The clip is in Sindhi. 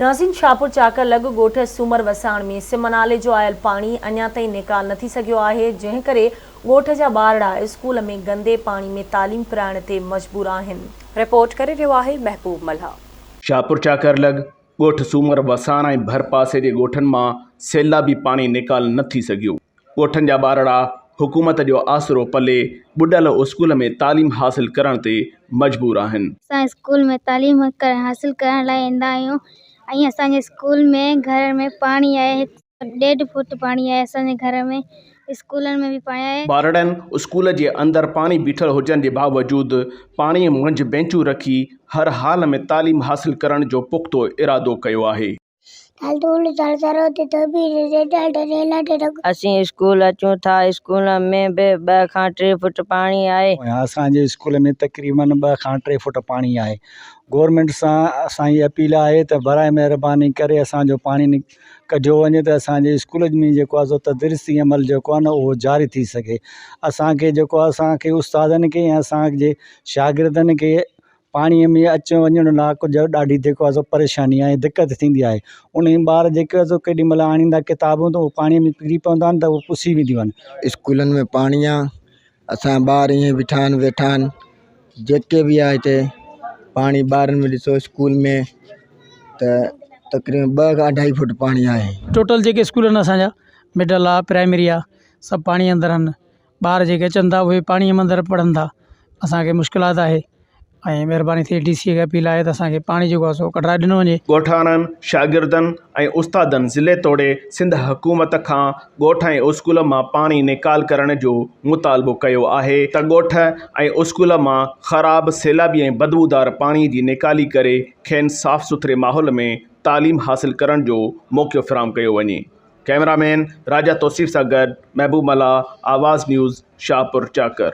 ناظرين شاهپور چاڪر لڳ ڳوٺ سومر وساڻ ۾ سم نالي جو آيل پاڻي اڃا تائين نيڪال نه ٿي سگهيو آهي جنهن ڪري ڳوٺ جا ٻارڙا اسڪول ۾ گندي پاڻي ۾ تعليم پرائڻ تي مجبور آهن. رپورٽ ڪري رهيو آهي محبوب ملاح. شاهپور چاڪر لڳ ڳوٺ سومر وساڻ ۽ ڀرپاسي جي ڳوٺن مان سيلابي پاڻي نيڪال نه ٿي سگهيو. ڳوٺن جا ٻارڙا حڪومت جو آسرو پلي ٻڏل اسڪول ۾ تعليم حاصل ڪرڻ تي مجبور آهن. اسان اسڪول ۾ تعليم حاصل ڪرڻ لاء ايندا آهيون ۽ اسان جي اسڪول ۾ گهر ۾ پاڻي آهي ڏيڍ فوٽ پاڻي آهي اسان جي گهر ۾ اسڪولن ۾ به پاڻي آهي. ٻارڙن اسڪول جي اندر پاڻي بيٺل هجڻ جي باوجود پاڻي منجهه بينچون رکي هر حال ۾ تعليم حاصل ڪرڻ جو پختو ارادو ڪيو آهي. اسين اسڪول اچون ٿا اسڪول ۾ به ٻه کان ٽي فوٽ پاڻي آهي. اسان جي اسڪول ۾ تقريبن ٻه کان ٽي فوٽ پاڻي آهي گورنمينٽ سان اسان جي اپيل آهي ته برائي مهرباني ڪري اسان جو پاڻي ڪڍيو وڃي ته اسان جي اسڪول ۾ جيڪو آهي سو تدريسي عمل جيڪو آهي نه اهو جاري ٿي سگهي اسان کي جيڪو آهي اسان کي استادن کي ۽ اسان جي شاگردن کي پاڻيء ۾ اچڻ وڃڻ لاء ڪجهه ڏاڍي جيڪو آهي سو پريشاني آهي دقت ٿيندي آهي ان ۾ ٻار جيڪي آهي سو ڪيڏي مهل آڻيندا ڪتابون ته اهي پاڻيء ۾ ڪري پوندا آهن ته اهي پسي وينديون آهن. اسڪولن ۾ پاڻي آ اسان جا ٻار ائين بيٺا آهن ويٺا آهن جيڪي به آهي هتي پاڻي ٻارن ۾ ڏسو اسڪول ۾ ته تقريبن ٻه کان اڍائي فوٽ پاڻي آهي. ٽوٽل جيڪي اسڪول آهن اسان جا مڊل آ پرائمري آ سڀ پاڻي اندر آهن ٻار جيڪي اچن ٿا اهي پاڻي ۾ اندر پڙهن ٿا اسانکي مشڪلات آهي ۽ مهرباني ٿئي ڊي سي کي اپيل آهي ته اسانکي پاڻي جيڪو آهي سو ڪڍرائي ڏنو وڃي. ڳوٺاڻن، شاگردن ۽ استادن ضلعي توڙي سنڌ حڪومت کان ڳوٺ ۽ اسڪول مان پاڻي نيڪال ڪرڻ جو مطالبو ڪيو آهي ته ڳوٺ ۽ اسڪول مان خراب سيلابي ۽ بدبودار پاڻي جي نيڪالي ڪري کين صاف سٿري ماحول ۾ تعليم حاصل ڪرڻ جو موقعو فراهم ڪيو وڃي. ڪئميرا مين راجا توصيف سان گڏ محبوب ملاح، آواز نيوز، شاهپور چاڪر.